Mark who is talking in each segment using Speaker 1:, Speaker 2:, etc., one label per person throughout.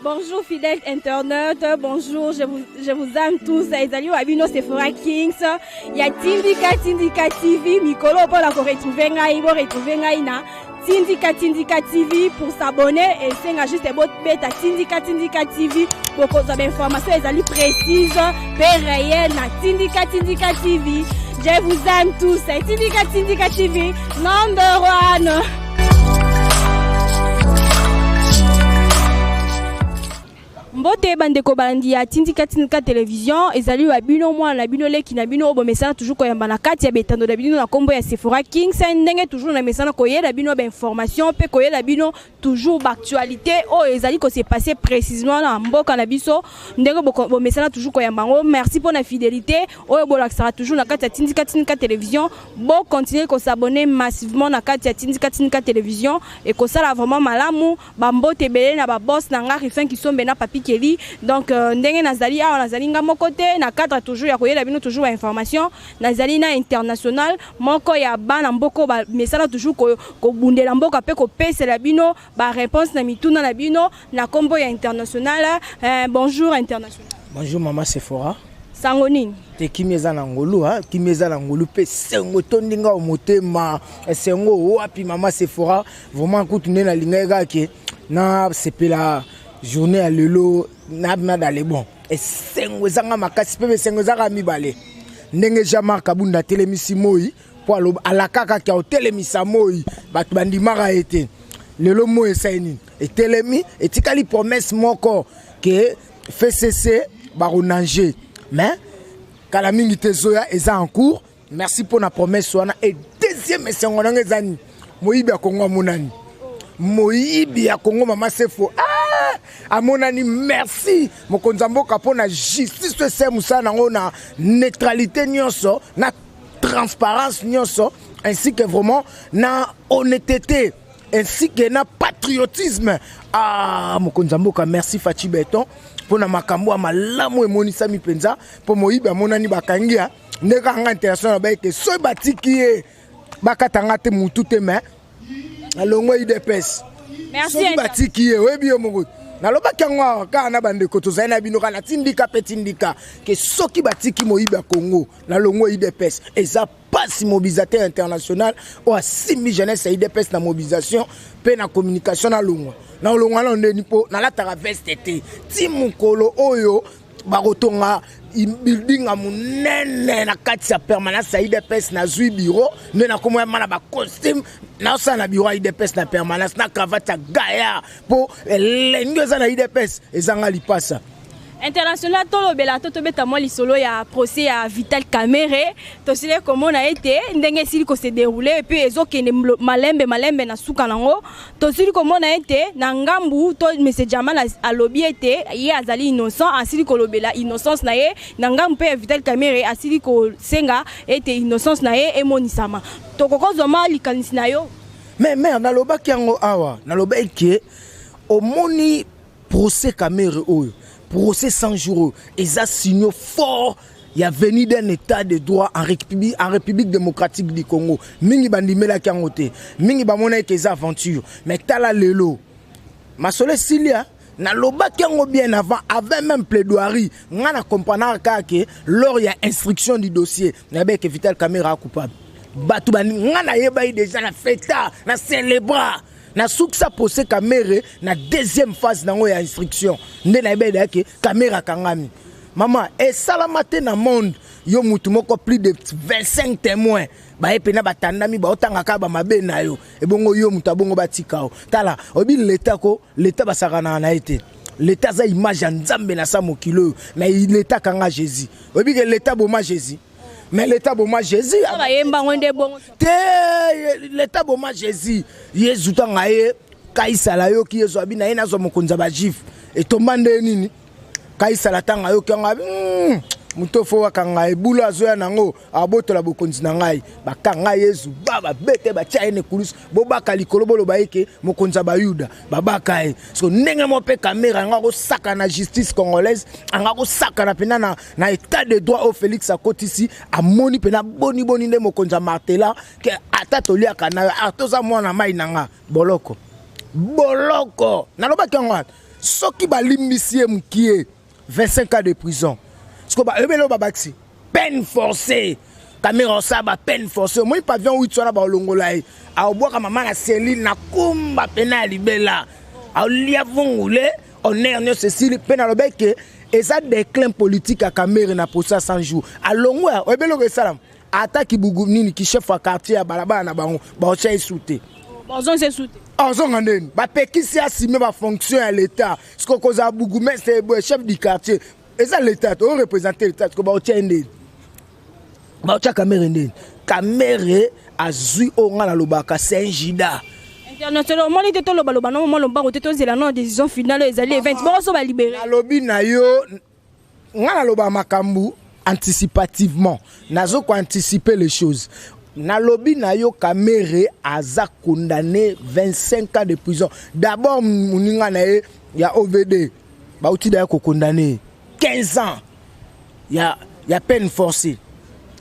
Speaker 1: Bonjour fidèles internautes, bonjour, je vous aime tous. Ezali wa bino Sephora Kings. Ya Tindika Tindika TV, mikolo mpona koretrouver ngai, bo retrouver ngai na Tindika Tindika TV. Pour s'abonner, esenga juste bobeta Tindika Tindika TV, bokozwa bainformation ezali précise mpe réel na Tindika Tindika TV. Je vous aime tous. Tindika Tindika TV, number one. Mbote bandeko balandi ya Tindika Tindika Télévision, ezali wa bino mwana na bino, leki na bino oyo bomesana toujours koyamba na kati ya betando na bino na nkombo ya Sephora Kings. Ndenge toujours na mesana koyela bino bainformation mpe koyela bino toujours baactualité oyo ezali kose passer précisément na mboka na biso, ndenge bomesana toujours koyamba yango. Merci mpo na fidélité oyo bolakisaka toujours na kati ya Tindika Tindika Télévision. Bocontinue kos'abonner massivement na kati ya Tindika Tindika Télévision, ekosala vraiment malamu. Bambote ebele na baboss na nga, Rifin Kisombe na Papi Keli. Donc ndenge nazali awa, nazali nga moko te. Na cadre toujours ya koyela bino toujours bainformation, nazali na international moko ya bana mboka bamesana toujours kobundela mboka mpe kopesela bino baréponse na mituna na bino na nkombo ya International. Bonjour International.
Speaker 2: Bonjour mama Sephora.
Speaker 1: Sango nini?
Speaker 2: Te, kimi eza na ngolu, kimi eza na ngolu mpe esengo etondi nga motema. Esengo wapi, mama Sephora? Vraiment kutu nde nalingaki kaka ke nasepela journée ya lelo na dans le bon. Esengo ezanga makasi mpe esengo ezaka mibale. Ndenge Jean-Marc Kabunda atelemisi moi mpo alaka kaka otelemisa moi, bato bandimaka ye te. Lelo moi esali nini? Etelemi. Etikali promesse moko ke FCC bakonange, mais kala mingi te ezoya, eza en cours. Merci mpo na promesse wana. E deuxième esengo nango eza nini? Moyibi ya Kongo amonani, moyibi ya Kongo, mama Sefo, ah! Amonani. Merci mokonzi ya mboka mpo na justice to esala mosala nango na neutralité nyonso, na transparence nyonso, ainsi que vraiment na honnêteté, ainsi que na patriotisme. Ah, mokonzi ya mboka, merci Fatshi Béton mpo na makambo ya malamu emonisami mpenza, mpo moyibi amonani, bakangi ya nde kaka nga international bayeke. Soki batiki ye, bakatanga te mutu te, mais alongwe UDPS. Soki batiki ye, oyebi yo moko, nalobaki yango awa kaka na bandeko tozali na bino kaka na Tindika mpe Tindika, ke soki batiki moyibi ya Congo, nalongwe UDPS. Eza pasi. Mobilisateur international oyo asimbi jeunesse ya UDPS na mobilisation mpe na communication, nalongwa, nalongwa nano ndeni mpo nalataka veste te ti mokolo oyo bakotonga building ya monene na kati ya permanence ya UDPS. Nazwi bureau nde nakomoya na bacostume, naosala na bureau ya UDPS na permanence na cravate ya gaya, mpo elengi eza na UDPS ezanga lipasa.
Speaker 1: International, tolobela to tobeta mwa lisolo ya procès ya Vital Kamerhe. Tosili komona ete ndenge esili kose dérouler et puis ezokende malembe malembe na suka nango. Tosili komona ete na ngambu to monsieur Jamal alobi ete ye azali innocent, asili kolobela innocence na ye. Na ngambu mpe ya Vital Kamerhe, asili kosenga ete innocence na ye emonisama. Tokokozwa mwa likanisi na yo?
Speaker 2: Mais mare, nalobaki yango awa, nalobaki ke omoni procès Kamerhe oyo, procès 100 jours oyo, eza signe fort ya venue d'un état de droit en République démocratique du Congo. Mingi bandimelaki yango te, mingi bamonaki eza aventure, mais tala lelo masolo esili. Nalobaki yango bien avant, avant même plaidoirie. Nga na comprendre kaka ke lors ya instruction du dossier, nayebaki ke Vital Kamerhe coupable. Bato nga nayebaki déjà na feta, na célébra, nasukisa procès Kamerhe na deuxième phase nango ya instruction nde nayebaki ke Kamerhe akangami. Mama, esalama te na monde. Yo mutu moko, plus de 25 témoins baye mpena batandami, baotanga kaka bamabe na yo, ebongo yo moto abongo batika yo. Tala, oyebi leta ko leta basakanaka na ye te. Leta aza image ya Nzambe na sa mokili oyo, mais leta akanga Jésus. Oyebi ke leta boma Jésus, mais leta boma Jésus.
Speaker 1: Bayembango nde bongo.
Speaker 2: Te, leta boma Jésus. Yezu ntango ye Kaisala ayoki Yezu, abi na ye nazwa mokonzi ya bajuif. Etomba nde nini? Kaisala ntango ayoki yango abi moto fo bakanga ebulu, azoya nango abotola bokonzi na ngai. Bakanga Yezu, ba babete, batia ye na ekulusu, bobaka likolo, boloba ye ke mokonzi ya Bayuda. Babaka ye. So ndenge moko mpe Kamerhe yango akosaka na justice congolaise, anga akosakana mpena na état de droit oyo Félix akotisi. Amoni mpena boniboni nde mokonzi ya martela ke ata toliaka na yo, ata oza mwana mai na nga, boloko, boloko. Nalobaki yango wana. Soki balimbisi ye mokie, 25 ans de prison. Siko bayebeli oyo babakisi peine forcée. Kamerhe osala ba peine forcée, omoni pavillon 8 wana, baolongola ye, aobwaka mama na cellule na kumba pena ya libela, aolia vungule, honneur nyonso esili. Mpe nalobi ke eza déclin politique ya Kamerhe na procès ya 100 jours. Alongwa, oyebeli oko esalama ata kibugu nini, ki chef ya quartier ya balabala na bango, baotya ye su te.
Speaker 1: Bazongisa esu te.
Speaker 2: Azonga ndeni? Bapekisi asime bafonction ya l'État. Siko kozala bourgmestre, chef du quartier, eza l'État to représente l'État. Siko baotya ye ndeni? Baotya Kamerhe ndeni? Kamerhe azwi oyo nga nalobaka, c'est un Judas.
Speaker 1: International, omoni te, tolobaloba no moma lombango te, tozela no décision finale oyo ezali event bongo so balibere.
Speaker 2: Nalobi na yo, nga nalobaka makambo anticipativement, nazo koanticiper les choses. Nalobi na yo, Kamerhe aza condamné 25 ans de prison. D'abord moninga na ye ya OVD bauti daya kokondamner 15 ans ya peine forcée.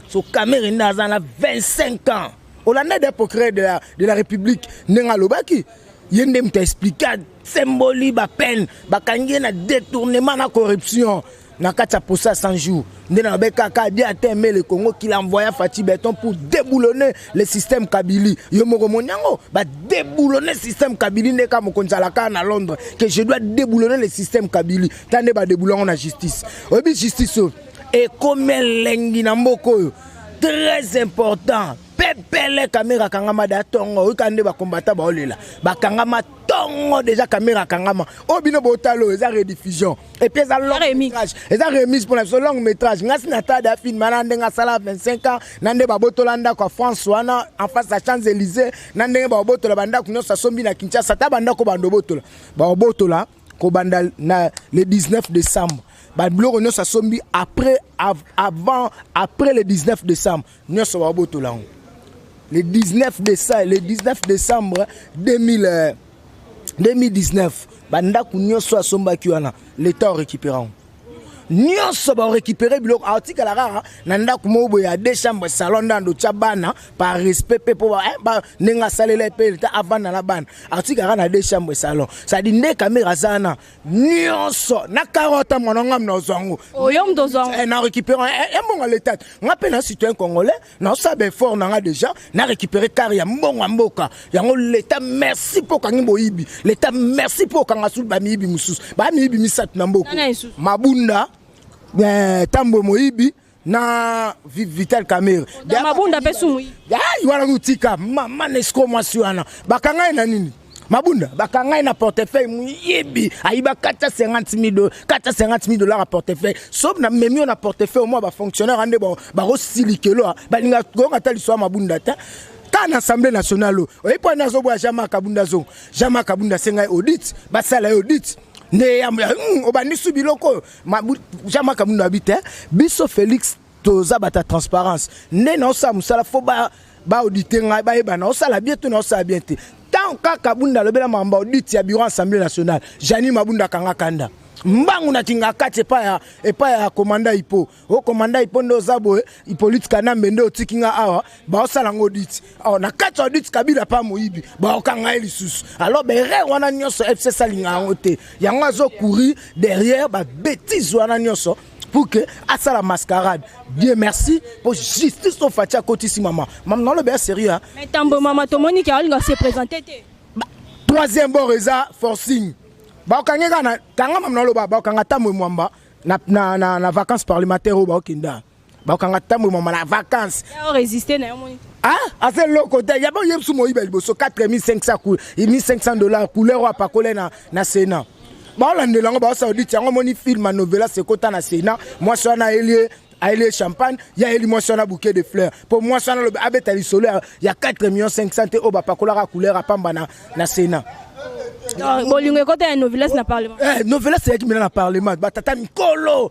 Speaker 2: So Kamerhe nde aza na 25 ans. Olanda de procureur de la République ndenge alobaki, ye nde moto aexpliquer, asemboli bapeine bakangi ye na détournement na corruption na kati ya procès ya 100 jours. Nde na babe kaka Dieu a aimé le Congo qu'il envoya Fatshi Béton pour déboulonner le système Kabili. Yo moko moni yango, badéboulonner système Kabili nde ka mokonzi alaka na Londres que je dois déboulonner le système Kabili. Ta nde badéboulonner yango na justice. Oyebi justice oyo ekomi elengi na mboka oyo, très important. Pepele, Kamerhe akangama da ntongo. Oyoka nde bakombata baolela, bakangama ntongo déjà. Kamerhe akangama oyo bino botala oyo eza rediffusion et puis eza long métrage, eza remise mpona biso, long métrage. Nga si natala da film wana, ndenge asala 25 ans na nde babotola ndako ya France wana en face ya Champs Élysées, na ndenge babotola bandako nyonso asombi na Kinshasa. Ta bandako bando botola, babotola kobanda na le 19 décembre. Babiloko nyonso asombi après, avant, après le 19 décembre, nyonso babotola yango le 19 décembre. Le 19 décembre 2000, 2019, bandako nyonso asombaki wana, l'État orécupéra yango nyonso. Baorécupérer biloko, atikala kaka na ndako moko boye ya deux chambre salon, ndando tya bana par respect mpe mpo ndenge asalela mpe leta avanda na bana, atikala kaka na deux chambre salon. C'est-à-dire nde Kamerhe aza wana nyonso na karota mwana ngam na ozwa yango.
Speaker 1: Oyo moto ozwa yango.
Speaker 2: Na récupéré mbongo leta. Nga mpe na citoyen congolais, naosala baeffort na nga déjà na récupéré car ya mbongo ya mboka yango. Leta, merci mpo okangi boyibi. Leta, merci mpo okanga su bamiyibi mosusu, bamiyibi misato na mboka.
Speaker 1: Nana lisusu?
Speaker 2: Mabunda, Tambwe moyibi na Vital Kamerhe.
Speaker 1: Na Mabunda mpe su moyibi.
Speaker 2: Ai, wana kutika mama na esiko mwasi wana, bakanga ye na nini? Mabunda bakanga ye na portefeuille, moyibi ayiba 450 000 dollars ya portefeuille. So na memi oyo na portefeuille, omwa bafonctionnaire nde bakosilikelo, balinga koyoka ata liso ya Mabunda te. Kaka na Assemblée nationale oyo, oyebi mpo ani azoboya Jean-Marc Kabunda azongo? Jean-Marc Kabunda asenga ye audit, basala ye audit nde obandi su biloko oyo. Jean-Marc Kabunda abi te, biso Félix toza bato ya transparence, nde naosala mosala, fo baauditer ngai, bayeba naosala bien to naosala bien te. Tant kaka Bunda alobela makambo audit ya bureau Assemblée nationale, Jani Mabunda akanga kanda mbangu na kinga kati epai ya komanda Ipo. O komanda Ipo nde oza boye, Hippolyte Kanambe nde otiki nga awa, baosala yango audit awa. Na kati ya audit, Kabila pa moyibi, baokanga ye lisusu. Alors baerreur wana nyonso, FCC alinga yango te. Yango azocourir derrière babêtises wana nyonso pour que asala mascarade. Dieu merci po justice oyo Fatshi akotisi. Mama, mama, nalobi ya sérieux, hein.
Speaker 1: Mais Tambo mama, tomoni ke aolinga se présenter te.
Speaker 2: Troisième bord eza forcing, baokangi kaka na kanga. Mama, naloba baokanga Tambwe Mwamba na vacances parlementaire oyo baokenda, baokanga Tambwe Mwamba na vacances.
Speaker 1: Orésister na yo, moni te.
Speaker 2: Ah, aza eloko te. Ya boyebi su moyiba liboso 4500 1500 dollars, couleur oyo apakole na Sénat. Baolandela yango, baosala audit yango. Omoni film ya novela sekota na Sénat, mwasi wana ayelie, ayeli champagne, ya ayeli mwasi wana bouquet de fleurs, mpo mwasi wana alobi abeta lisolo ya 4 millions 500 te oyo bapakolaka couleur apamba na Sénat.
Speaker 1: Bolingo ekota ya novelas na parlement.
Speaker 2: Eh, novelas eyaki mina na parlement, batata mikolo,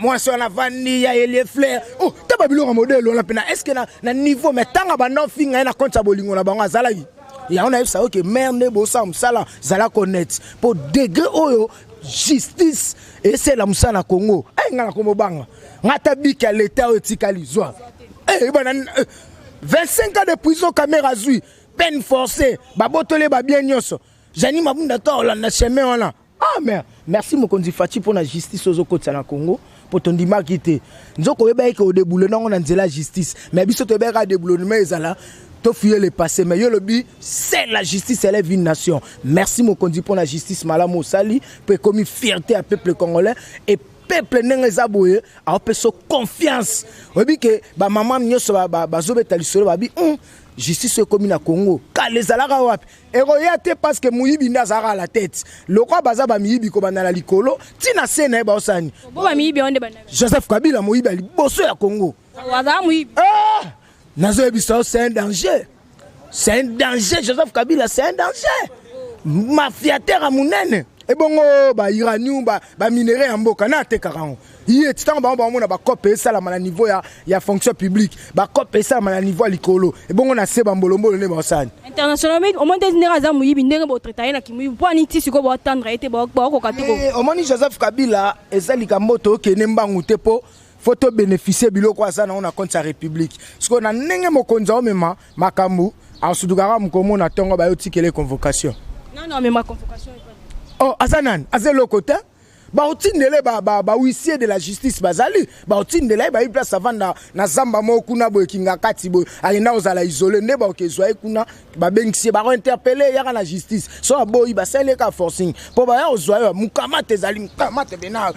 Speaker 2: mwasi wana avandi, ya elie fleur. Oh, ta babiloko ya modele wana mpena, est ce que na niveau? Mais ntango banda ofinga ye na compte ya bolingo na bango azalaki yango. Nayebisa yo ke mare nde bosala mosala, zala honnête, mpo degré oyo justice esela mosala na Congo, ngai nakomobanga nga ata biki ya leta oyo etikali zwa. Bana 25 ans de prison, Kamerhe azwi peine forcée, babotoli babien nyonso. Jani Mabunda to olanda chemin wana. Ah. Ah mais merci mokonzi Fatshi mpo na justice ozokotisa na Congo, mpo tondimaki te. Nzoko oyebaki ke odeboule nango na nzela justice, mais biso toyebaki déboulonnement ezala tofuye le passé, mais yo lobi c'est la justice élève une nation. Merci mokonzi mpo na justice malamu osali, mpo ekomi fierté ya peuple congolais et peuple ndenge eza boye aopesa confiance. Oyebi ke bamama nyonso bazobeta lisolo, babi justice ekomi na Congo. Kala ezalaka wapi? Ekoya te, parce que moyibi nde azalaka la tête. Lokwa baza bamiyibi kobanda na likolo ntina se na ye baosani.
Speaker 1: Bo bamiyibi yango nde banda.
Speaker 2: Joseph Kabila, moyibi ya liboso ya Congo.
Speaker 1: Azala moyibi.
Speaker 2: Ah! Nazoyebisa yo, c'est un danger, c'est un danger. Joseph Kabila, c'est un danger, mafiateur ya monene. Ebongo bauranium, baminerai ya mboka na atekaka yango ye ti ntango bango baomona bakope esalama na niveau ya fonction publique, bakope esalama na niveau ya likolo, ebongo na se bambolombolo nde baosani.
Speaker 1: International omoni te ndenge aza moyibi, ndenge botraita ye na kimoyibi, mpo ani ti sikoyo baotendre ye te, baokoka te?
Speaker 2: Omoni, Joseph Kabila eza likambo tookende mbangu te, mpo faut tobénéficie biloko aza nango na compte ya république. Sikoyo na ndenge mokonzi aomema makambo, asudukaka mokomona ntongo bayotikele convocation.
Speaker 1: Nano amema convocation?
Speaker 2: Oh, aza nani? Aza eloko te. Baotindele bahuissier de la justice, bazali baotindela ye, bayebi place avanda na zamba moko kuna boye, kinga kati boye, akenda kozala isole. Nde baokezwa ye kuna, babengisi ye, bakointerpeller, yaka na justice. So aboyi, basali ye ka forcing mpo baya kozwa ye. Mokamate ezali mokamate bena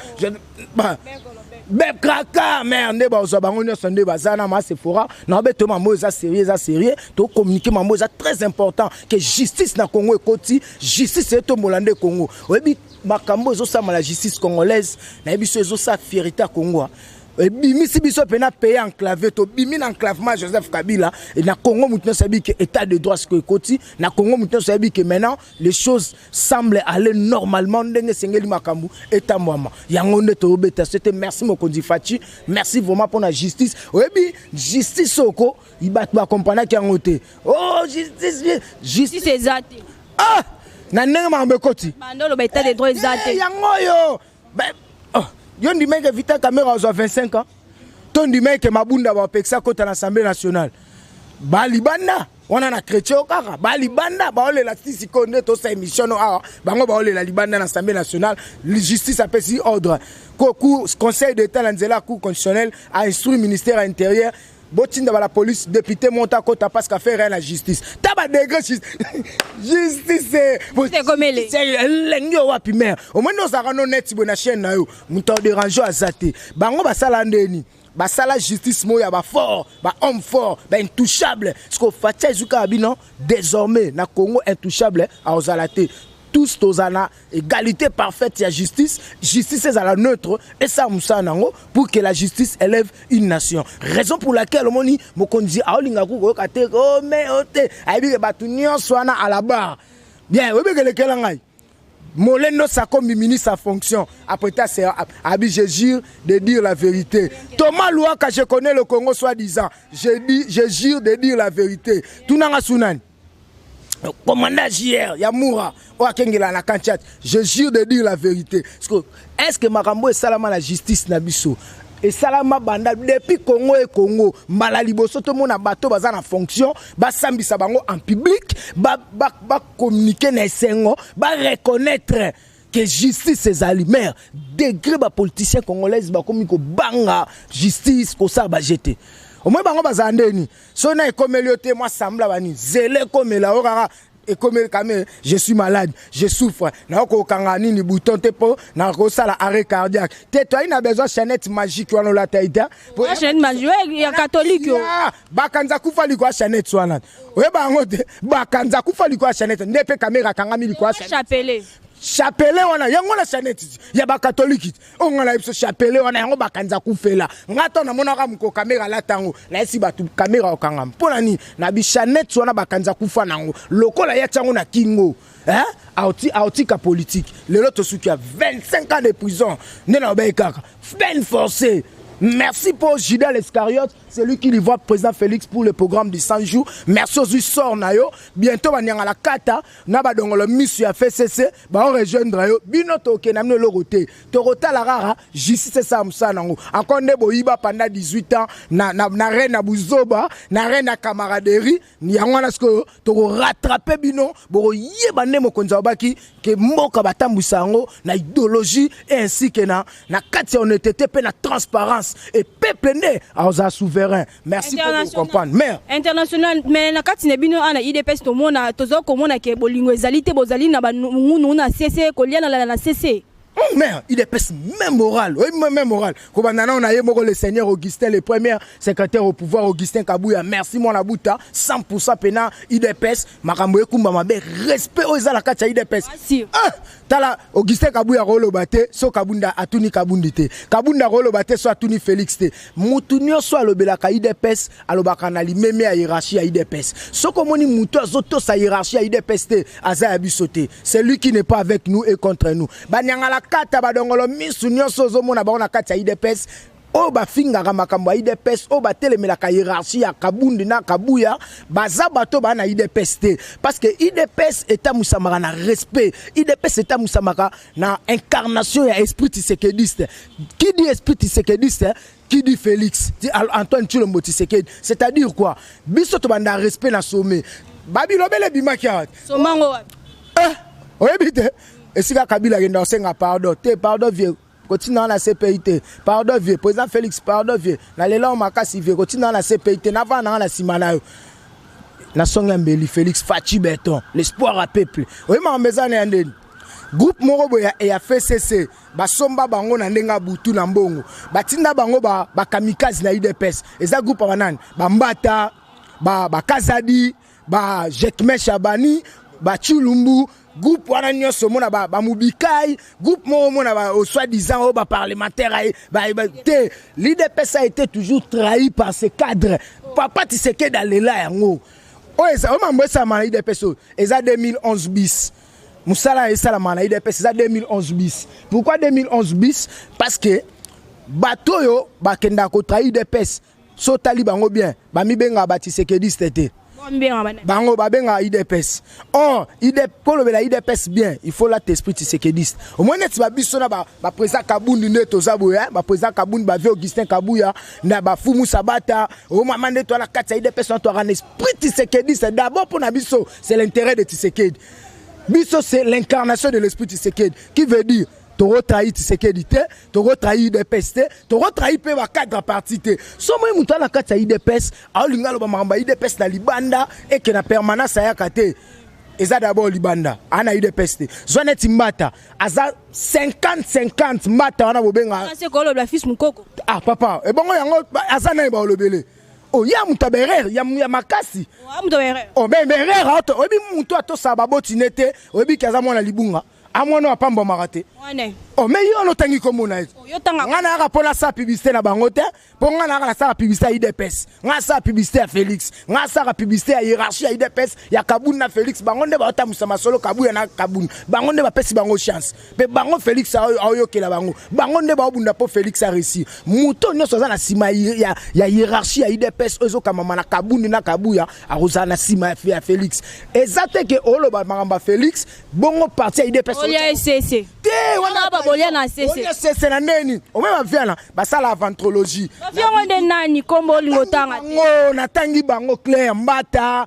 Speaker 2: bekraka mare nde bazwa bango nyonso nde baza na ma Sephora na obeto. Mambo eza sérieux, eza sérieux. Tocommunique mambo eza très important ke justice na Congo ekoti, justice etombola nde Congo. Oyebi makambo ezosala la justice congolaise, nayebi so ezosala fierté ya Congo, ebimisi biso mpena pays enclavé, tobimi na enclavement Joseph Kabila. Na Congo motu nyonso ayebi ke état de droit sikoyo ekoti na Congo. Motu nyonso ayebi ke maintenant les choses semblent aller normalement ndenge esengeli makambo etambwama. Yango nde toyobeta sete. Merci mokonzi Fatshi, merci vraiment mpona justice. Oyebi justice oko bato bakomprenaki yango te. Oh, justice,
Speaker 1: justice eza te.
Speaker 2: Ah, na ndenge makambo ekoti.
Speaker 1: Bando oloba état de droit eza te.
Speaker 2: Yango oyo, oh, yo ndimaki Vital Kamerhe azwa 25 ans to ndimaki Mabunda bapekisa kota na Assemblée nationale? Balibanda wana na chrétien oyo kaka balibanda baolela ti sikoyo nde tosala émission no awa, bango baolela libanda na Assemblée nationale. Justice apesi ordre, Conseil d'état na nzela ya Cour constitutionnelle a instruit ministère ya Intérieur, botinda bala police, député monta kota, parce qu'affaire ya na justice ta badegré justice elengi oyo wapi. Mare omoni ozalaka no neti boye na chaîne na yo, moto adérange aza te. Bango basala ndeni, basala justice moko ya bafort, bahomme fort, baintouchable. Parce que Fatshi ezwi kaka bino désormais na Congo intouchable aozala te. Tous tozala na égalité parfaite ya justice. Justice ezala neutre, esala mosala nango pour que la justice élève une nation. Raison pour laquelle omoni mokonzi aolinga ku koyoka te o me o te, ayebi ke bato nyonso wana à la barre. Bien, oyebi kelekela ngai Molendo Sakombi, ministre à fonction, après ça, c'est Abi, je jure de dire la vérité. Thomas Louaka, je connais le Congo soi-disant. Je dis, je jure de dire la vérité. Tunanga Sunan. Commandant JR, Yamoura, Oakengela na Kanchat, je jure de dire la vérité. Parce que, est-ce que makambo esalama la justice na biso? Esalama banda depuis Congo e Congo, mbala liboso tomona bato baza na fonction basambisa bango en public, bacommuniquer na esengo, bareconnaître que justice ezali. Mare degré bapoliticien congolaise bakomi kobanga justice, kosala bajete omoi bango bazala ndeni. So na ekomeli yo te, mwa sambla bani zela ekomela yo kaka. Ekomeli kame, je suis malade, je souffre, nakokanga nini bouton te mpo nakosala arrêt cardiaque te. Toyai na besoin chaînette magique wana olata ita.
Speaker 1: Chaînette magique ya catholique yo.
Speaker 2: Bakanza kufa liko ya chaînette wana, oyeba yango te. Bakanza kufa liko ya chaînette nde mpe Kamerhe akangami liko ya
Speaker 1: chapelet.
Speaker 2: Chapelet wana, yango na chaînette ya bakatolike oyo nga na biso, chapelet wana yango bakanza kufela. Nga to namonaka moko Kamerhe alata yango, nayesi bato Kamerhe okangama mpo na nini na bichanete wana. Bakanza kufa nango lokola ya tiango na kingo, hein? Aotika politique lelo tosuki ya 25 ans de prison nde na obeyi kaka peine forcée. Merci pour Judas l'Iscariote, celui qui livra président Félix pour le programme du 100 jours. Merci aux sort na yo. Bientôt banyanga la kata na badongolo misu ya FCC ba rejoindre yo. Bino toke na bino eloko te. Tokotala kaka justice esala mosala nango. Encore nde boyiba pendant 18 ans na reine ya buzoba, na reine ya camaraderie. Yango wana sikoyo tokorattrape bino, bokoyeba nde mokonzi alobaki ke mboka batambwisa yango na idéologie et ainsi que na kati ya honnêteté mpe na transparence, et peuple nde akozala souverain. Merci pour comprendre mais
Speaker 1: International, mais na kati na bino ana UDPS, tomona, toza komona ke bolingo ezali te, bozali na bangungu na cc, kolia na na cc.
Speaker 2: Oh, mais UDPS même moral, oui, même moral. Kobanda na on a moko le seigneur Augustin, le premier secrétaire au pouvoir Augustin Kabouya. Merci mon abuta 100% pena UDPS, makambo ekumba mabe respect aux la kati ya UDPS. Ah, tala Augustin Kabouya rolo te, so Kabunda atuni Kabundi te. Kabunda rolo te, so atuni Félix te. Mutu nyonso alobelaka UDPS, alobaka na limeme ya hiérarchie ya UDPS. Soko moni mutu azotosa hiérarchie ya UDPS te, aza ya biso te. C'est lui qui n'est pas avec nous et contre nous. Banyangala kata badongolo misu nyonso ozomona bango na kati ya UDPS, oyo bafingaka makambo ya UDPS, oyo batelemelaka hiérarchie ya Kabundi na Kabuya, baza bato baa na UDPS te, parce que UDPS etambwisamaka na respect, UDPS etambwisamaka na incarnation ya esprit tshisekediste. Qui dit esprit tshisekediste, qui dit Félix dit Antoine Tshilombo Tshisekedi. C'est-à-dire quoi? Biso tobanda respect na sommet, babilobele ebimaki awa.
Speaker 1: Somango wapi?
Speaker 2: Eh, oyebi te esika Kabila akenda kosenga pardon te? Pardon vieux, kotinda na CPI te. Pardon vieux, président Félix, pardon vieux, nalela yo makasi vieux, kotinda na CPI te, navanda nanga na nsima na yo na songi ya mbeli. Félix Fatshi Béton, l'espoir à peuple. Oyebi makambo eza na ya ndeni, groupe moko boye ya FCC basomba bango na ndenge ya butu na mbongo, batinda bango bakamikaze na UDPS. Eza groupe ya banani? Bambata, bakazadi, ba Jekme Shabani, bachulumbu, groupe wana nyonso omona bamubikai, groupe moko omona soi-disant oyo baparlementaire te. L'UDPS a été toujours trahi par ses cadres. Papa Tshisekedi alela yango. Oyo eza oyo mambo esalama na UDPS, oyo eza 2011 bis. Mosala esalama na UDPS eza 2011 bis. Pourquoi 2011 bis? Parce que bato oyo bakendaka kotrahir UDPS, so otali bango bien, bamibengaka batshisekediste te. Bango babengaka UDPS. Or kolobela UDPS bien, il faut lata esprit tshisekediste. Omoi neti babiso na baprésident Kabundi nde toza boye, baprésident Kabundi, bavieux Augustin Kabuya na bafumu Sabata, omama nde toa na kati ya UDPS wana, toaka na esprit tshisekediste. D'abord mpo na biso c'est l'intérêt de Tshisekedi. Biso c'est l'incarnation de l'esprit Tshisekedi, qui veut dire tokotrahir Tshisekedi te, tokotrahir UDPS te, tokotrahir mpe bacadre parti te. So moi moto ana kati ya UDPS aolinga aloba makambo ya UDPS na libanda, eke na permanence ayaka te, eza d'abord libanda aa na UDPS te. Zwa neti Mbata, aza 50 50. Mbata wana bobenga
Speaker 1: Fils Mukoko.
Speaker 2: Ah papa, ebongo yango aza naye baolobele o ya moto ya berere ya makasi. O me berere, oyebi moto atosala babotine te, oyebi ki aza mwana libunga, amwana oyo apambwamaka te. O me yo wana otangi kombo na ye, ngai nayaka mpo nasala publicité na bango te, mpo ngai nayaka nasala publicité ya UDPS, ngai nasala publicité ya Félix, ngai nasalaka publicité ya hiérarchie ya UDPS ya Kabund na Félix. Bango nde baotambwisa masolo. Kabuya na Kabund, bango nde bapesi bango chance, mpe bango Félix aoyokela bango, bango nde baobunda mpo Félix aréussir. Moto nyonso aza na nsima ya hiérarchie ya UDPS oyo ezokamama na Kabundi na Kabuya akozala na nsima ya Félix. Eza te ke oloba makambo ya Félix bongo parti ya UDPS
Speaker 1: te.
Speaker 2: Wana
Speaker 1: na
Speaker 2: sese na ndeni omwe baviana basala aventrologie.
Speaker 1: Baviango nde nani? Kombo olingo otanga.
Speaker 2: Ngo natangi bango clair: Mbata,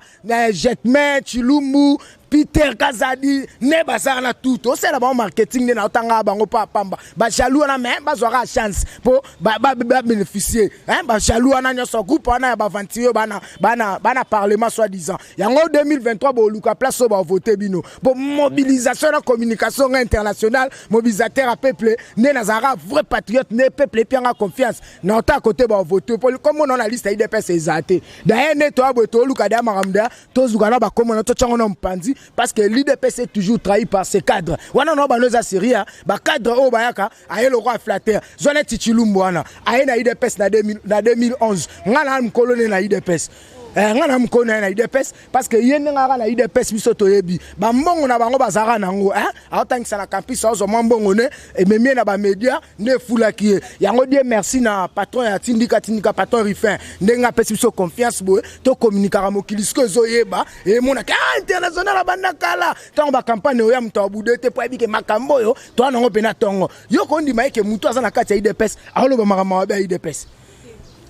Speaker 2: Jetme Chilumbu, Peter Kazadi, nde bazalaka na tout. Osala bango marketing nde naotangaka bango mpo apamba bajaloux wana, me bazwaka chance mpo babénéficie. Bajaloux wana nyonso, groupe wana ya baaventurier bana parlement soi disant yango 2023, boluka place oyo bavote bino po mobilisation na communication nga internationale, mobilisateur ya peuple nde nazalaka, vrai patriote nde peuple epianga confiance na ota kote bavote po komona na liste ya UDPS eza te. D'ailleurs nde toya boye, toluka deya makambo deya, tozuka na bakomona, totyango na mopanzi, parce que l'UDPS est toujours trahi par ses cadres wana. Na bano eza série, bacadre oyo bayaka aye lokola flatteur. Zwa neti Chilumbu wana, aye na UDPS na 2011, nga na mokolo ne na UDPS. Nga na mokolo na ye na UDPS, parce que ye ndenge aka na UDPS, biso toyebi bambongo na bango bazalaka nango. Aotangisa na campus, aozwa mwa mbongo ne ememi ye na bamédia, nde efulaki ye yango. Die merci na patron ya Tindika Tindika, patron Rifin, ndenge apesi biso confiance boye, tocommuniquaka mokili. Sikoyo ezoyeba, emonaki ah, international abanda kala. Ntango bacampagne oyo ya moto abude te, mpo ayebi ke makambo oyo toa nango mpena ntongo. Yo kondima ye ke motu aza na kati ya UDPS aoloba makambo mabe ya UDPS,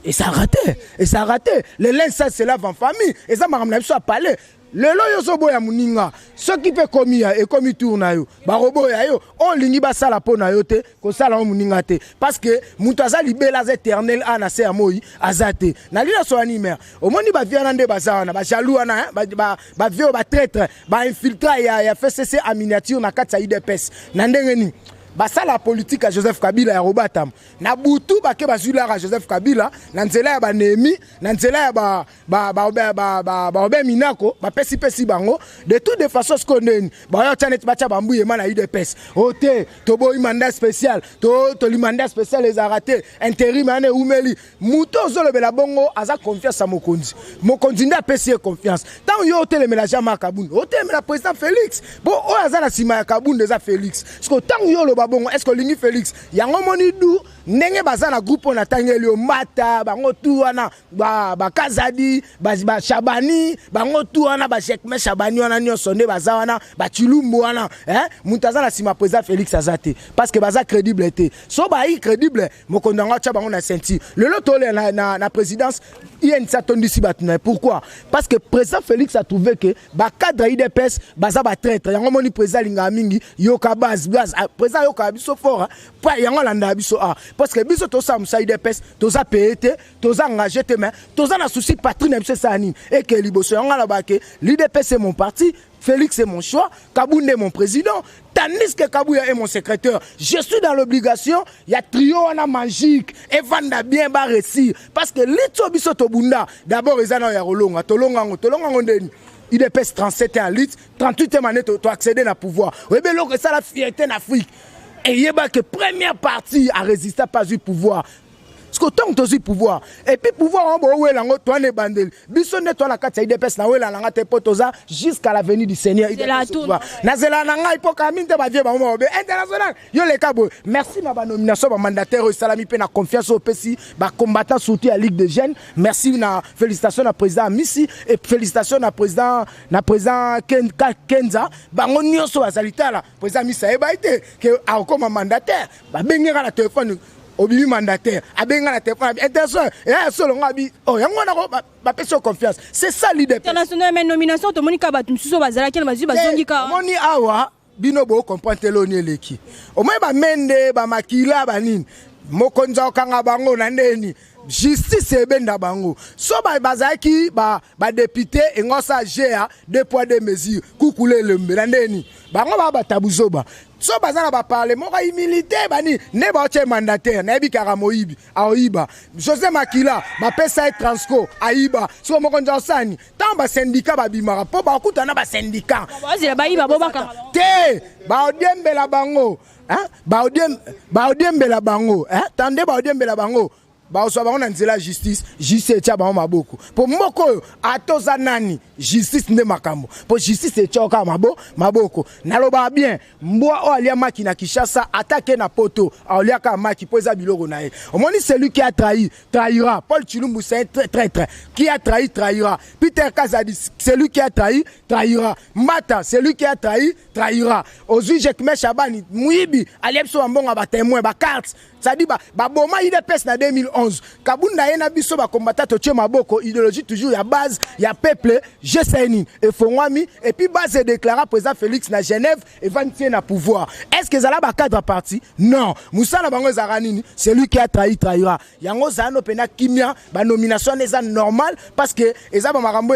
Speaker 2: ezalaka te, ezalaka te. Le linge sale se lave en famille. Eza makambo na biso ya pale. Lelo oyo ozoboya moninga, soki mpe ekomi ya ekomi tour na yo, bakoboya yo. Oyo olingi basala mpo na yo te, kosala ngo moninga te, parce que moto aza libela, aza éternel a na se ya moi aza te. Nali na soya nini mare? Omoni bavieux wana nde baza wana, bajaloux wana, bavieux oyo, batraître, bainfiltrés ya FCC en miniature na kati ya UDPS. Na ndenge nini basala politike ya Joseph Kabila ya kobatama na butu, bake bazwi laka Joseph Kabila na nzela ya banemi, na nzela ya baobe minako, bapesipesi bango de toute de façon. Sikoyo ndeni baoya tia neti batya bambuyema na UDPS o te, toboyi mandat spécial, toli mandat spécial ezalaka te, intérim wana eumeli. Moto ozolobela bongo aza confiance ya mokonzi, mokonzi nde apesi ye confiance. Ntango yo otelemela Jean-Marc Kabund, otelemela président Félix, bo oyo aza na nsima ya Kabund eza Félix. Siko ntango yo oloba bongo, est ce que olingi Félix? Yango moni du ndenge baza na groupe oyo natangeli yo, Mbata, bango tu wana, Bakazadi, Bashabani, bango tu wana, bajekme Shabani wana nyonso nde baza wana, bachilumbu wana. Moto aza na nsima président Félix aza te, parce que baza crédible te. So bayi crédible, mokonzi yango atya bango na ceinture. Lelo tolela na présidence, UNC atondisi bato na ye. Pourquoi? Parce que président Félix a trouvé que bacadre ya UDPS baza batraître. Yango moni président alingaka mingi yoka base base. Président ayokaka biso fort, po yango alandaka biso a, parce que biso tosala mosala UDPS, toza paye te, toza engagé te, mais toza na souci patrie na biso esala nini, eke liboso. Yango alobaka ke l'UDPS est mon parti, Félix est mon choix, Kabound est mon président, tandis que Kabouya est mon secrétaire. Je suis dans l'obligation, il y a trio wana magique, et vanda bien ba réussir. Parce que litso biso tobunda, d'abord ils en ya rolonga, tolonga ngo, tolonga ngo ndeni. UDPS 37 à lit, 38e année to accéder na pouvoir. Oui, mais ça la fierté en Afrique. Et il y a que première partie a résisté pas eu pouvoir. Parce que tant que tozwi pouvoir, et puis pouvoir yango bowela yango, towana ebandeli biso nde toa na kati ya UDPS, nawela nanga te, mpo toza jusqu'à la venue du Seigneur. Nazela na ngai, mpo kami te bavieux bango mabe international yo leka boye. Merci na banomination bamandataire oyo esalami, mpe na confiance oyo opesi bacombattant, surtout ya Ligue de Jeunes. Merci na félicitation na président Amisi et félicitation na président Kenza. Bango nyonso bazali tala président Amisi ayeba te ke akokoma mandataire. Babengeka na telefone, obimi mandataire. Abenga na telefone, international eya solo ngo abi oh, yango wana bapesi yo confiance, c'est ça leader.
Speaker 1: International, mais nomination tomoni kaka bato mosusu oyo bazalaki na bazwi, bazongi kaka.
Speaker 2: Omoni awa, bino bocomprendre te. Loni eleki, omoni bamende, bamakila, banini, mokonzi akokanga bango na ndeni, justice ebenda bango. So bazalaki badéputé, engo osala ga deux poids deux mesures, kukula elembe na ndeni bango baa batabu zoba. So baza na baparlement moko humilité, bani nde baotia mandataire, nayebi kaka moyibi aoyiba. José Makila bapesa ye Transco, ayiba. Siko mokonzi osani ntango basyndicat babimaka, mpo bakutana na basyndicat.
Speaker 1: Bazela bayiba bo bakanga.
Speaker 2: Te, baodiembela bango, baodiembela bango tande, baodiembela bango, bazwa bango na nzela ya justice. Justice etia bango maboko, mpo mboka oyo ata oza nani, justice nde makambo, mpo justice etia kaka maboko. Nalobaka bien, mbwa oyo alia maki na Kinshasa, ata ke na Poto aliaka maki, mpo eza biloko na ye. Omoni, celui qui a trahi trahira. Paul Chilumbu, c'est un traître. Qui a trahi trahira. Peter Kazadi, celui qui a trahi trahira. Mbata, celui qui a trahi trahira. Ozwi Jekme Shabani, muyibi, alia biso bambongo ya batémoin, bacarte, c'est-à-dire baboma UDPS na 2011. Kabunda ye na biso bakombata, totie maboko, idéologie toujours ya base ya peuple, GCN efongwami, et puis base edéclara président Félix na Genève, evandi tie na pouvoir. Est ce que ezala bacadre parti? Non, mosala bango ezalaka nini? Celui qui a trahi trahira. Yango ozala no mpena kimia, banomination wana eza normal, parce que eza bamakambo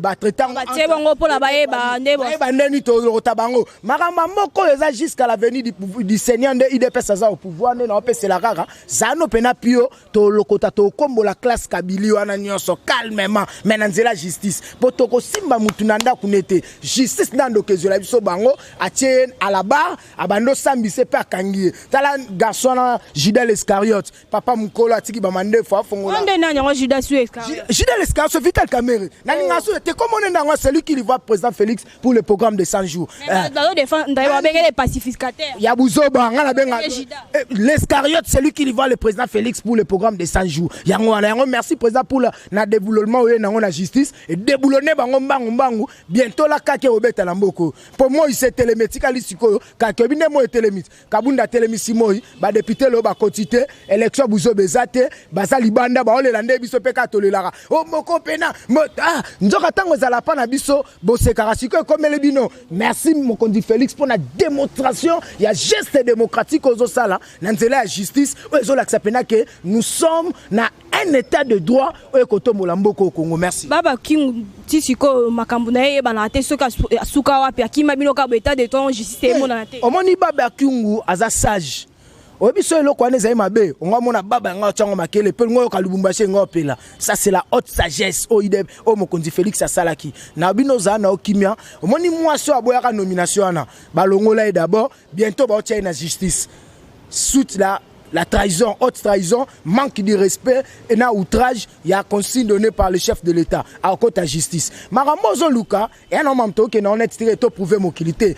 Speaker 2: batraitango.
Speaker 1: Batie bango mpona bayeba nde.
Speaker 2: Bayeba ndeni tolokota bango. Makambo ya moko oyo eza jusqu'à la venue du Seigneur nde UDPS aza au pouvoir, nde naopesela kaka zano mpena pio. Tolokota, tokombola classe kabili wana nyonso calmement, mais na nzela justice, mpo tokosimba mutu na ndako nete justice nde andoka ezwela biso bango. Atie ye à la barre, abandi osambisa mpe akangi ye. Tala garçon wana, Judas l'Iscariote, papa mokolo atiki bamandefu afongola.
Speaker 1: Nde nani yango, Judas Iscariote?
Speaker 2: Judas l'Iscariote, Vital Kamerhe. Nalinga so te komona nde yango, celui qui voit président Félix pour le programme de 100 jours.
Speaker 1: Bazodefendre, babenge les pacificateurs.
Speaker 2: Ya buzoba, nga nabenga l'Iscariote, celui qui voit le président Félix pour le programme de 100 jours. Yango wana yango. Merci président pour na déboulonnement oyo nango na justice et déboulonner bango mbangu mbangu. Bientôt la kake obeta na mboko mpo moi se telemi, etikali sikoyo kake oyebi nde moi etelemi. Kabunda atelemisi moi, badéputé lelo bakoti te, élection buzoba eza te, baza libanda baolela nde biso mpe kaka tolelaka o moko mpena. Ah, nzoka ntango ezala mpa na biso bosekaka, sikoyo ekomeli bino. Merci mokonzi Félix mpo na démonstration ya geste démocratique ozosala na nzela ya justice oyo ezolakisa mpena ke nous sommes na un état de droit oyo ekotombola mboka au Congo. Merci.
Speaker 1: Baba Kingu, ti sikoyo makambo na ye eyebanaka te soki asuka wapi, akima bino kaka état de droit, justice emonana te.
Speaker 2: Omoni, Baba Kingu aza sage. Oyebi so eloko wana ezali mabe, ongo amona baba yango atyango makele mpe ngo oyoka Lubumbashi ngo opela. Ça, c'est la haute sagesse oyo idem oyo mokonzi Félix asalaki na bino. Ozala na okimia. Omoni mwasi oyo aboyaka nomination wana, balongola ye d'abord, bientôt baotia ye na justice suite la trahison, haute trahison, manque de respect et na outrage ya consigne donnée par le chef de l'État à côté justice. Makambo ozoluka eya na mamto okende honnête te, to prouver mokili te.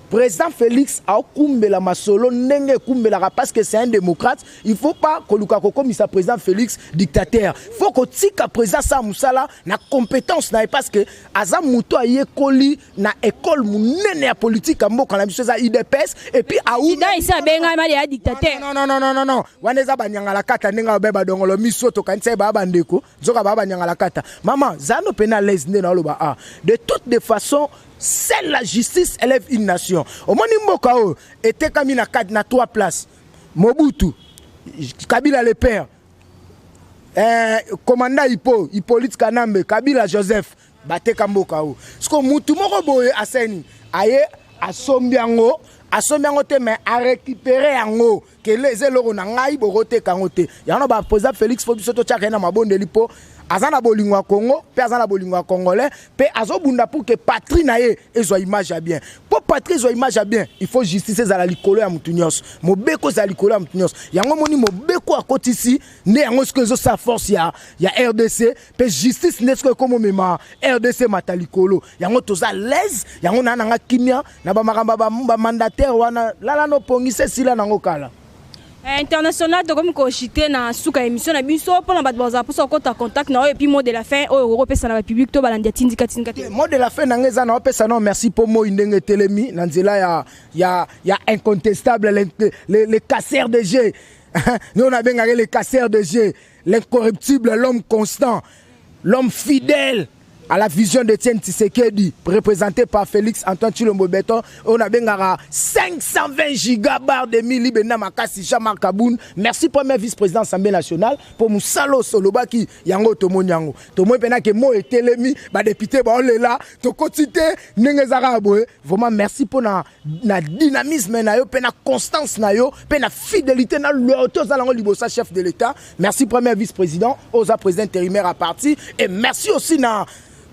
Speaker 2: Président Félix aokumbela masolo ndenge ekumbelaka parce que c'est un démocrate. Il faut pas koluka kokomisa président Félix dictateur. Faut kotika président sa mosala na compétence na ye, parce que aza moto ayekoli na école monene ya politique ya mboka na biso, eza UDPS. Et puis
Speaker 1: Judas esi abengami ya dictateur.
Speaker 2: Non, non, non, non, non, non, wana eza banyangala kata ndenge babe badongolo miso, tokanisa ye baa bandeko, nzoka baa banyangala kata. Mama zano pena l'aise nde naoloba. Ah, de toutes les façons, seule la justice élève une nation. Omoni mboka oyo etekami na 4, na 3 places: Mobutu, Kabila le père, commandant Hippo, Hippolyte Kanambe, Kabila Joseph. Bateka mboka oyo. Siko mutu moko boye aseni aye asombi yango, asombi yango te, mais arécupéré yango kele eza eloko na ngai, bokoteka yango te. Yango na baprésident Félix, fo biso totiaka ye na mabondeli, mpo aza na bolingo ya Congo mpe aza na bolingo ya Congolais, mpe azobunda pour que patrie na ye ezwa image ya bien. Mpo patrie ezwa image ya bien, il faut justice ezala likolo ya motu nyonso, mobeko ezala likolo ya motu nyonso. Yango moni mobeko akotisi nde yango sikoyo ezosala force ya RDC, mpe justice nde sikoyo ekomomema RDC mata likolo. Yango toza l'aise, yango naa nanga kimia na bamakambo ya bamandataire wana. Lala nopongisa, esila nango kala.
Speaker 1: International, tokomi koshite na suka ya émission na biso. Mpona bato bazala mposa kokota contact na oyo, et puis mot de la fin oyo okopesa na bapublic to balandi ya Tindika Tindika te.
Speaker 2: Mot de la fin na ngai eza na opesa nao merci mpo moi ndenge etelemi na nzela ya incontestable, le casseur de jeu. Nous, on abengaki le casseur de jeu, l'incorruptible, l'homme constant, l'homme fidèle à la vision d'Étienne Tshisekedi, représenté par Félix Antoine Tshilombo Béton. On a 520 gigabar de mili bena makasi, Jean-Marc Kabund. Merci premier vice-président Assemblée nationale pour mosala olobaki yango, tomoni yango. Tomoni pena ke mo etelemi, ba député ba olela, to kotite ndenge zaka boye. Vraiment merci pour na dynamisme na yo, pe na constance na yo, pe na fidélité na loyauté aux alango libosa chef de l'État. Merci premier vice-président, aux président intérimaire à parti et merci aussi na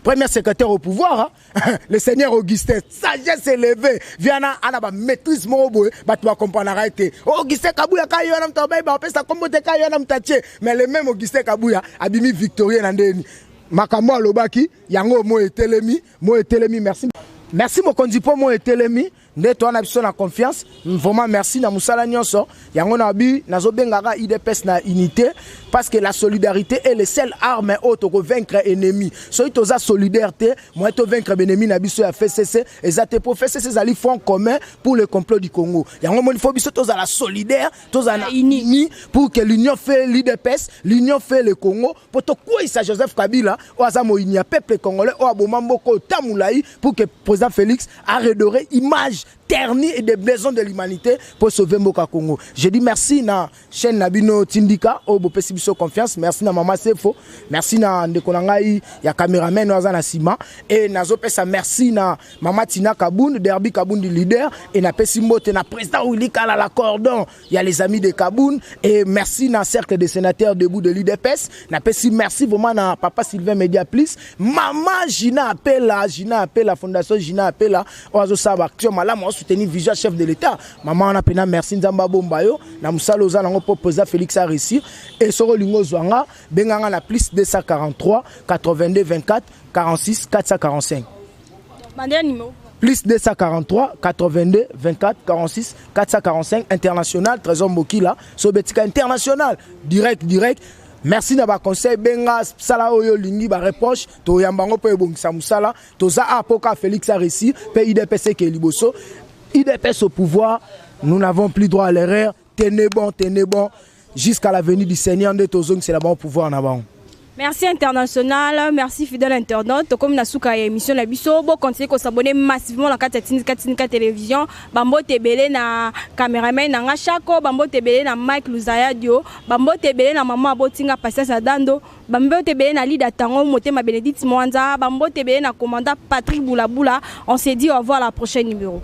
Speaker 2: premier secrétaire au pouvoir, hein? Le seigneur Augustin, sagesse élevée, viana ana ba maîtrise moko boye, bato bacomprendra te. Augustin Kabuya ka yo na mto ba bapesa kombo te, ka yo na mtatie, mais le même Augustin Kabuya abimi victorieux na ndeni makambo alobaki yango. Mo etelemi, mo etelemi. Merci, merci mokonzi mpo mo etelemi nde toa na biso na confiance. Vraiment merci na mosala nyonso. Yango na bi nazobengaka UDPS na unité, parce que la solidarité est le seul arme oyo tokovaincre ennemi. Soki toza solidaire te, moyen tovaincre baennemi na biso ya FCC eza te, po FCC ezali front commun pour le complot du Congo. Yango moni fo biso tozala solidaire, tozala na uni, pour que l'union fait l'UDPS, l'union fait le Congo, po tokweyisa Joseph Kabila oyo aza moyini ya peuple congolais, oyo aboma mboka oyo ta molai, pour que président Félix a redoré image. image ternie et des besoins de l'humanité pour sauver mboka Congo. Je dis merci na chaîne na bino Tindika oyo bopesi biso confiance. Merci na mama Sefo, merci na ndeko na ngai ya cameraman oyo aza na nsima, e nazopesa merci na mama Tina Kabund, Derby Kabund leader, e napesi mbote na président Willy Kalala cordon ya les amis de Kabund, et merci na cercle des sénateurs debout de l'UDPS. Napesi merci vraiment na papa Sylvain Media Plus, mama Gina Apela, Gina Apela, fondation Gina Apela oyo azosala action malamu, asoutenir vision chef de l'État. Mama wana mpena merci, Nzambe abomba yo na mosala oza nango mpo président Félix a réussir. E soki olingi ozwa nga, benganga na plus 243 82 24 46 445.
Speaker 1: Bandela numéro.
Speaker 2: Plus 243 82 24 46 445, international Trésor Mokila, sobetika international, direct direct. Merci na baconseil, benga, sala oyo olingi, bareproche toyamba yango mpo ebongisa mosala. Toza a mpoka Félix a réussir mpe UDPS eke liboso. UDPS au pouvoir, nous n'avons plus droit à l'erreur. Tenez bon, tenez bon jusqu'à la venue du Seigneur, nde tozongisela bango pouvoir na bango.
Speaker 1: Merci international, merci fidèle internaute. Comme na suka ya émission na biso, bo continuer ko s'abonner massivement na kati ya Tindika Tindika Télévision. Bambote ebele na cameraman na nga Chako, bambote ebele na Mike Luzaya Dio, bambote ebele na maman Abotinga Patience Adando, bambote ebele na Lida Tango Motema Bénédicte Mwanza, bambote ebele na commandant Patrick Boulabula. On se dit au revoir à la prochaine numéro.